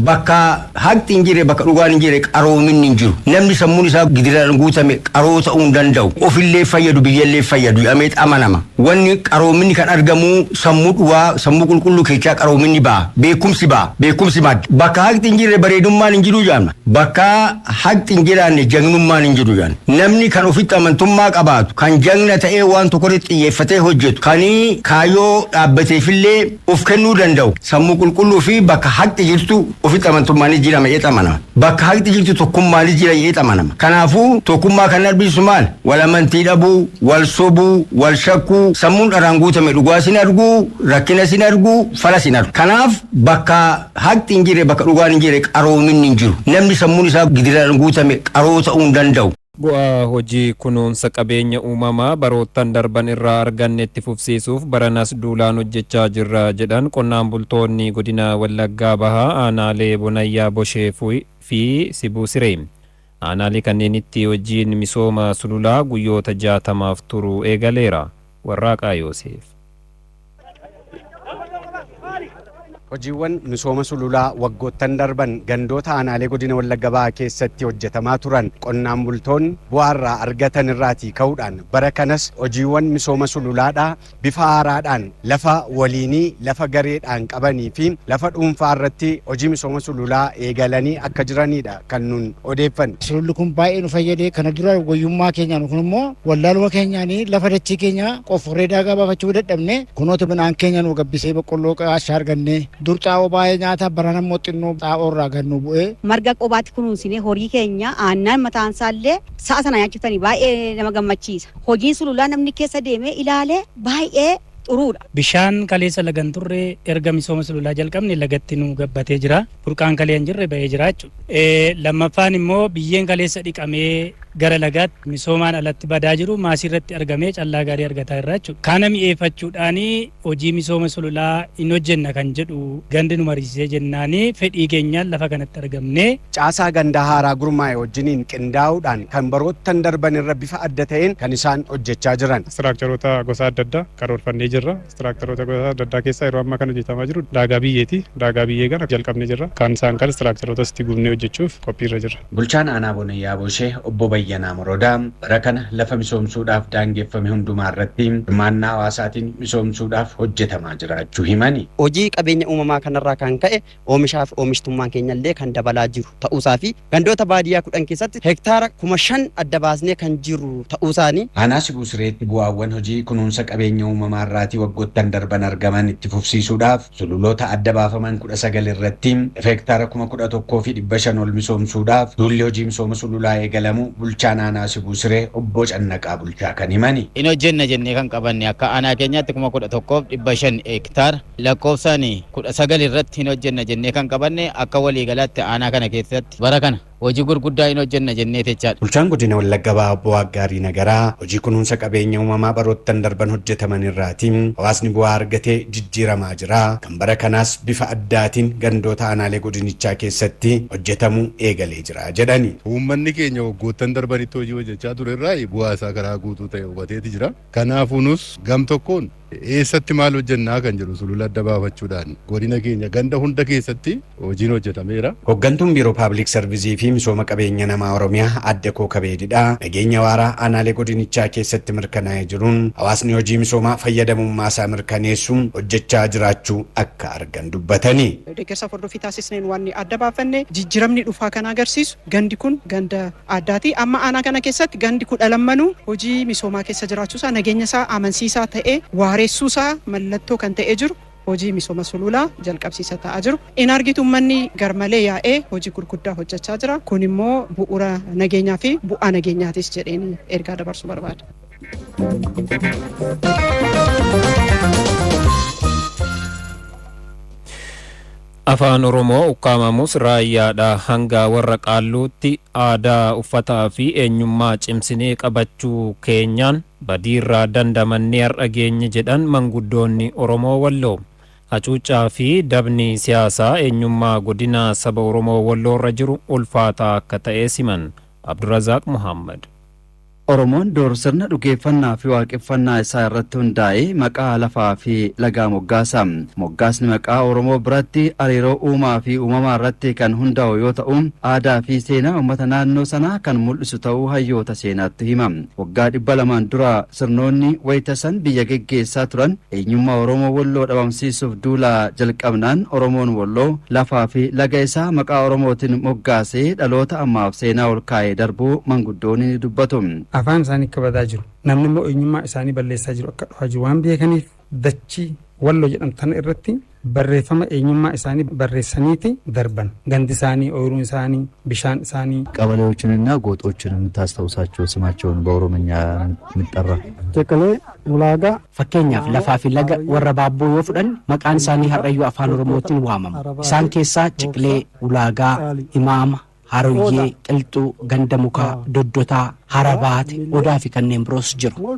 Bakka haqni hin jirre, bakka dhugaan hin jirre, qaroominni hin jiru. Namni sammuun isaa gidiraan guutame qaroo ta'uu hin danda'u. Ofillee fayyadu, biyyallee fayyadu jedhamee amanama. Wanni qaroominni kan argamu sammuu dhugaa, sammuu qulqulluu keessaa qaroominni ba'a. Beekumsi ba'a. Beekumsi madda. Bakka haqni hin jirre bareedummaan hin jiru jedhama. Bakka haqni hin jiraanne jagnummaan hin jiru jedhama. Namni kan ofitti amantummaa qabaatu, kan jagna ta'ee waan tokkorratti xiyyeeffatee hojjetu, kan kaayyoo dhaabbateefillee of kennuu danda'u, sammuu qulqulluu fi bakka haqni jirtu ofitti amantummaanis jira jedhee amanama. Bakka haqni jirtu tokkummaanis jira jedhee amanama. Kanaafuu tokkummaa kan argisiisu maal? Wal amantii dhabuu, wal sobuu, wal shakkuu, sammuun dharaan guutame dhugaa sin arguu, rakkina sin arguu, fala sin argu. Kanaaf bakka haqni hin jirre, bakka dhugaan hin jirre, qaroominni hin jiru. Namni sammuun isaa gidiraan guutame qaroo ta'uu hin danda'u. Bu'aa hojii kunuunsa qabeenya uumamaa baroottan darban irraa arganne itti fufsiisuuf baranas duulaan hojjechaa jirra jedhan qonnaan bultoonni godina Wallaggaa Bahaa aanaalee Bonayyaa Boshee fi Sibuu Siree. Aanaalee kanneenitti hojiin misooma sululaa guyyoota 60f turu eegaleera. Warraaqaa Yooseef. Hojiiwwan misooma sululaa waggoottan darban gandoota aanaalee godina Wallagga Bahaa keessatti hojjetamaa turan qonnaan bultoonni bu'aa irraa argatan irraatii ka'uudhaan bara kanas hojiiwwan misooma sululaadhaa bifa haaraadhaan lafa waliinii, lafa gareedhaan qabanii fi lafa dhuunfaa irratti hojii misooma sululaa eegalanii akka jiranidha kan nun odeeffanne. Sululli kun baay'ee nu fayyade. Kana dura wayyummaa keenyaan kun immoo wallaaluma keenyaan lafa dachii keenya qofforree daagaa baafachuu dadhabne. Kunoota midhaan keenya nu gabbisee boqqolloo qaashaa arganne. Dur xaa'oo baay'ee nyaata, baran ammoo xinnoo xaa'oo irraa gad nu bu'ee. Marga qobaatti kunuunsinee horii keenya aannan mataan isaallee sa'a sana nyaachiftanii baay'ee nama gammachiisa. Hojiin sululaa namni keessa deemee ilaalee baay'ee xuruudha. Bishaan kaleessa lagan turre erga misooma sululaa jalqabne lagatti nu gabbatee jira. Burqaan kalee hin jirre ba'ee jira jechuudha. Lammaffaan immoo biyyeen kaleessa dhiqamee gara lagaatti misoomaan alatti badaa jiru maasii irratti argamee callaa gaarii argataa jirra jechuudha. Kana mi'eeffachuudhaan hojii misooma sululaa hin hojjenna kan jedhu gandi nu mariisisee jennaani fedhii keenyaan lafa kanatti argamne. Caasaa gandaa haaraa gurmaa'e wajjiniin qindaa'uudhaan kan baroottan darban irra bifa adda ta'een kan isaan hojjechaa jiran. Istiraakcharoota gosa adda addaa karoorfannee jirra. Istiraakcharoota gosa adda addaa keessaa yeroo ammaa kan hojjetamaa jiru daagaa biyyeeti. Daagaa biyyee kana jalqabnee jirra. Kan isaan kan istiraakcharoota sitti guunnee hojjechuuf qophiirra jirra. Bulchaan aanaa Bonayyaa Boshee obbo Bayyanaa Morodaa bara kana lafa misoomsuudhaaf daangeffame hundumaa irratti hirmaannaa hawaasaatiin misoomsuudhaaf hojjetamaa jiraachuu himani. Hojii qabeenya uumamaa kanarraa kan ka'e oomishaa fi oomishtummaan keenyallee kan dabalaa jiru ta'uusaa fi gandoota baadiyyaa 10 keessatti hektaara 5000 adda baasnee kan jiru ta'uusaani. Aanaa Sibuu Sireetti bu'aawwan hojii kunuunsa qabeenya uumamaa irraatii waggoottan darban argaman itti fufsiisuudhaaf sululoota adda baafaman 19 irratti lafa hektaara 11,500 ol misoomsuudhaaf duulli hojii misooma sululaa eegalamu bulchaan aanaa Sibuu Siree obbo Cannaqaa Bulchaa kan himani. In hojjenna jennee kan qabanne akka aanaa keenyaatti 11,500 hektaara lakkoofsaan 19 irratti hin hojjenna jennee kan qabanne, akka waliigalaatti aanaa kana keessatti bara kana hojii gurguddaa hin hojjenna jennee jechaadha. Bulchaan godina Wallagga Bahaa obbo Waaggaarii Nagaraa hojii kunuunsa qabeenya uumamaa baroottan darban hojjetaman irraatii hawaasni bu'aa argatee jijjiiramaa jira. Kan bara kanaas bifa addaatiin gandoota aanaalee godinichaa keessatti hojjetamuu eegalee jira jedhani. Uummanni keenya waggoottan darbanitti hojii hojjechaa ture irraa bu'aa isaa karaa guutuu ta'e hubateeti jira. Kanaafuu nus gam tokkoon eessatti maal hojjennaa kan jedhu sulula adda baafachuudhaan godina keenya ganda hunda keessatti hojiin hojjetameera. Hooggantuun Biiroo Paabilik Sarvisii fi Misooma Qabeenya Namaa Oromiyaa adde Kookabeedidha. Nageenya waaraa aanaalee godinichaa keessatti mirkanaa'ee jiruun hawaasni hojii misoomaa fayyadamummaa isaa mirkaneessuun hojjechaa jiraachuu akka argan dubbatani. Deeggarsa hordoffii taasisneen waan adda baafanne jijjiiramni dhufaa kan agarsiisu gandi kun ganda addaati. Amma aanaa kana keessatti gandi 12nuu hojii misoomaa keessa jiraachuusaa, nageenya isaa amansiisaa ta'ee waaressuusaa mallattoo kan ta'ee jiru hojii misooma sululaa jalqabsiisa ta'aa jiru. In argitu, uummanni garmalee yaa'ee hojii gurguddaa hojjechaa jira. Kun immoo bu'uura nageenyaa fi bu'aa nageenyaatis jedheen ergaa dabarsuu barbaada. Afaan Oromoo ukkaamamus raayyaadha hanga warra qaalluutti aadaa, uffataa fi eenyummaa cimsinee qabachuu keenyaan badiirraa dandamannee har'a geenye jedhan manguddoonni Oromoo Walloo. Hacuuccaa fi dabni siyaasaa eenyummaa godina saba Oromoo Walloorra jiru ulfaataa akka ta'e siman. Abdurazaaq Muhammad. Oromoon dur sirna dhugeeffannaa fi waaqeffannaa isaa irratti hundaa'ee maqaa lafaa fi lagaa moggaasa. Moggaasni maqaa Oromoo biratti hariiroo uumaa fi uumamaa irratti kan hundaa'u yoo ta'u, aadaa fi seenaa uummata naannoo sanaa kan mul'isu ta'uu hayyoota seenaatti hima. Waggaa 200n dura sirnoonni wayita san biyya geggeessaa turan eenyummaa Oromoo Walloo dhabamsiisuuf duula jalqabnaan, Oromoon Walloo lafaa fi laga isaa maqaa Oromootiin moggaasee dhaloota ammaaf seenaa ol kaa'ee darbuu manguddoonni ni dubbatu. Afaan isaanii akka badaa jiru, namni immoo eenyummaa isaanii balleessaa jiru akka dhufaa jiru waan beekaniif, dachii Walloo jedhamtu tana irratti barreeffama eenyummaa isaanii barreessaniiti darban. Gandi isaanii, ooyiruun isaanii, bishaan isaanii. ቀበሌዎችንና ጎጦችን የምታስታውሳቸው ስማቸውን በኦሮምኛ የሚጠራ? Ciqilee, Ulaagaa. Fakkeenyaaf, lafaa fi laga warra Baabboo yoo fudhanne, maqaan isaanii har'ayyuu Afaan Oromootiin waamama. Isaan keessaa Ciqilee, Ulaagaa, Imaama, Haroyyee, Qilxuu, Ganda Mukaa, Doddotaa, Harabaate, Odaa fi kanneen biroos jiru.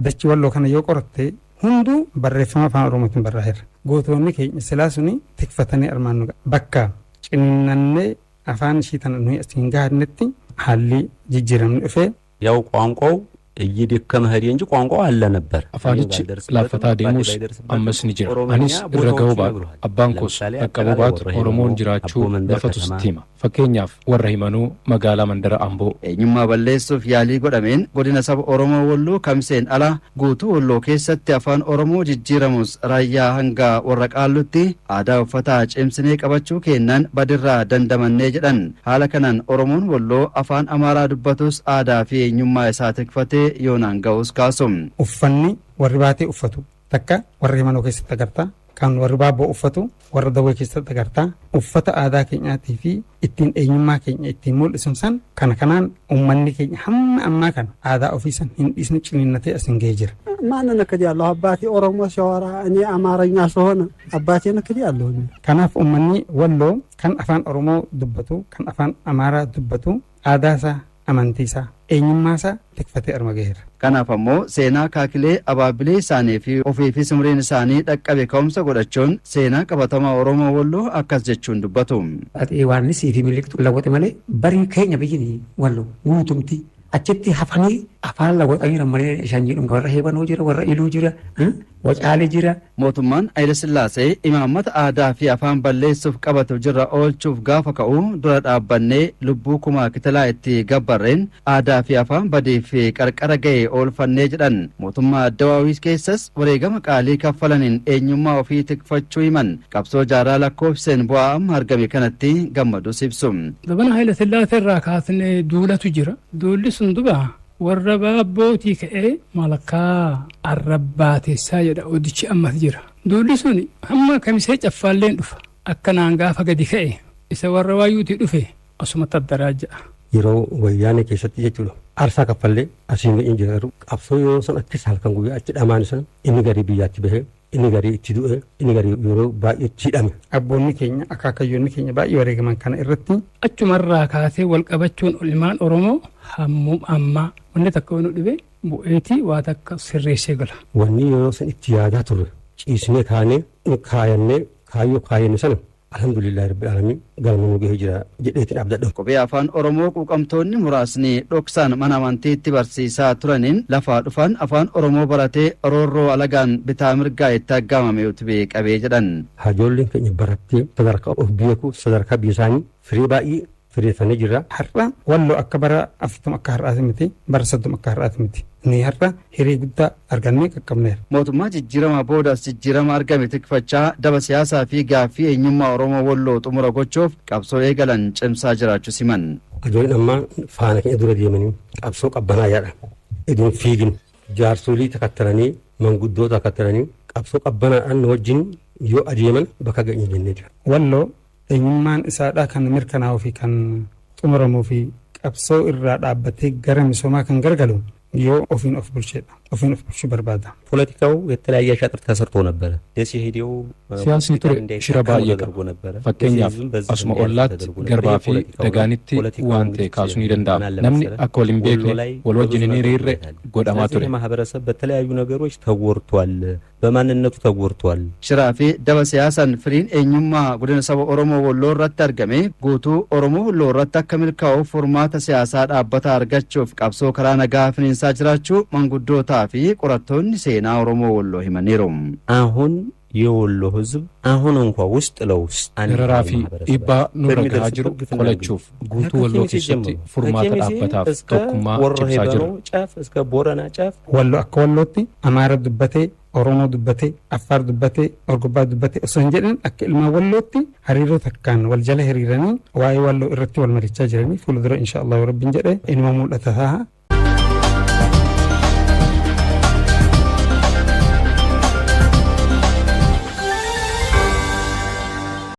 Dachii Walloo kana yoo qoratte, hunduu barreeffama Afaan Oromootiin barraa'eera. Gootonni keenya silaa suni tikfatanii armaan nu bakka ciniinnannee afaan ishii tana nuyi asiin gahannetti haalli jijjiiramni dhufee. ያው ቋንቋው እየደከመ ሄደ እንጂ ቋንቋው አለ ነበር። Afaanichi laaffataa deemus ammas ni jira. Anis irra ga'uu baadhu, abbaan koos dhaqqabuu baatu, Oromoon jiraachuu lafatu sitti hima. Fakkeenyaaf, warra Himanuu, magaalaa mandara Amboo. Eenyummaa balleessuuf yaalii godhameen godina saba Oromoo Walloo Kamiseen ala guutuu Walloo keessatti afaan Oromoo jijjiiramus, raayyaa hanga warra Qaallutti aadaa uffataa cimsinee qabachuu kennan badirraa dandamannee jedhan. Haala kanaan Oromoon Walloo afaan Amaaraa dubbatus aadaa fi eenyummaa isaa tikfatee yoonaan ga'us kaasu. Uffanni warri Baatee uffatu takka warra Himanoo keessatti agartaa, kan warri Baabboo uffatu warra Dawwee keessatti agartaa. Uffata aadaa keenyaatii fi ittiin eenyummaa keenya ittiin mul'isun san kana kanaan uummanni keenya hamma ammaa kana aadaa ofii san hin dhiisne, ciniinnatee asin ga'ee jira. ማንን እክዳለሁ? አባቴ ኦሮሞ ሲያወራ እኔ አማርኛ ስሆን አባቴን እክዳለሁ። Kanaaf uummanni Walloo kan Afaan Oromoo dubbatu, kan Afaan Amaaraa dubbatu, aadaa isaa, amantii isaa, eenyummaa isaa tikfatee arma gaheera. Kanaaf ammoo seenaa kaakilee abaabilee isaanii fi ofiifis umriin isaanii dhaqqabe ka'umsa godhachuun seenaa qabatamaa Oromoo Walloo akkas jechuun dubbatu. Axee Yohaannisii fi Miniliktu lawwate malee barii keenya biyyi Walloo guutumti achitti hafanii afaan lawwatanii malee isaan jedhu warra Heebanoo jira, warra Iluu jira, Wacaalee jira. Mootummaan Hayila Sillaasee imaammata aadaa fi afaan balleessuuf qabatu jirra oolchuuf gaafa ka'u dura dhaabbannee lubbuu kumaa kitilaa itti gabbarreen aadaa fi afaan badii fi qarqara ga'e oolfannee jedhan. Mootummaa Addawaawii keessas wareegama qaalii kaffalaniin eenyummaa ofii tikfachuu himan. Qabsoo jaarraa lakkoofseen bu'aa amma argame kanatti gammadus ibsu. Zabana Hayila Sillaasee irraa kaasnee duulatu jira. Duulli sun duba warra Baabbootii ka'ee Malakkaa Arrabbaateessaa jedha, odichi ammas jira. Duulli sun hamma Kamisee Caffaalleen dhufa. Akkanaan gaafa gadi ka'e isa warra Waayyuutii dhufe asumatti addaraa ja'a. Yeroo Wayyaanee keessatti jechuudha. Aarsaa kaffallee asiin ga'een jira, garuu qabsoo yeroo san akkas halkan guyyaa achi dhamaan san inni garii biyyaatti bahee, inni garii itti du'e, inni garii yeroo baay'ee itti hidhame. Abboonni keenya, akaakayyoonni keenya baay'ee wareegaman kana irratti. Achumarraa kaasee wal qabachuun ilmaan Oromoo hammum ammaa wanni takka nu dhibe bu'eetii waa takka sirreessee gala. Wanni yeroo san itti yaadaa turre ciisnee kaanee kaayannee kaayyoo kaayanne sana, alhamdulillahi rabbil alamin, galma nu gahee jira jedheetiin abdadha. Qubee Afaan Oromoo quuqamtoonni muraasni dhoksaan mana amantiitti barsiisaa turaniin lafaa dhufan afaan Oromoo baratee roorroo alagaan bitaa mirgaa itti aggaamame utubee qabee jedhan. Ijoolleen keenya barattee sadarkaa of beeku, sadarkaa biyya isaanii firee baay'ee fireeffannee jirra. Har'a Walloo akka bara 40 akka har'aati miti, bara 30 akka har'aati miti. Ni har'a hiree guddaa argannee qaqqabneera. Mootummaa jijjiiramaa boodas jijjiirama argame tikfachaa daba siyaasaa fi gaaffii eenyummaa Oromoo Walloo xumura gochuuf qabsoo eegalan cimsaa jiraachuu siman. Ijoolleen ammaa faana keenya dura deemanii qabsoo qabbanaa yaadha. Iduun fiigin jaarsolii takattalanii, manguddoota takattalanii, qabsoo qabbanaadhaan nu wajjin yoo adeeman bakka ga'ee jennee jira. Walloo eenyummaan isaadhaa kan mirkanaa'uu fi kan xumuramuu fi qabsoo irraa dhaabbatee gara misoomaa kan garagalu Yoo ofiin of bulcheedha. Ofiin of bulchuu barbaada. ፖለቲካው የተለያየ አሻጥር ተሰርቶ ነበረ። ደሴ ሄደው Siyaasni ture shira baay'ee qaba. Fakkeenyaaf, asuma ollaatti Garbaa fi Dagaanitti waan ta'e kaasuu ni danda'ama. Namni akka wal hin beekne, wal wajjin hin hiriirre godhamaa ture. ማህበረሰብ በተለያዩ ነገሮች ተጎድቷል፣ በማንነቱ ተጎድቷል። Shiraa fi daba siyaasaan firiin eenyummaa godina saba Oromoo Walloo irratti argame guutuu Oromoo Walloo irratti akka milkaa'uuf furmaata siyaasaa dhaabbataa argachuuf qabsoo karaa nagaa finiinsaa jiraachuu manguddootaa fi qorattoonni seenaa Oromoo Walloo himaniiru. አሁን የወሎ ህዝብ አሁን እንኳ ውስጥ ለውስጥ Dararaa fi dhiibbaa nurra gahaa jiru qolachuuf guutuu Walloo keessatti furmaata dhaabbataaf tokkummaa cimsaa jirra. ጫፍ እስከ ቦረና ጫፍ Wallo akka Wallootti Amaara dubbatee, Oromoo dubbatee, Affaar dubbatee, Orgobbaa dubbatee osoo hin jedhin, akka ilmaan Wallootti hariiroo takkaan wal jala hiriiranii waa'ee Walloo irratti wal marichaa jiranii fuuldura, insha Allah, Rabbiin jedhe inuma mul'ata ta'a.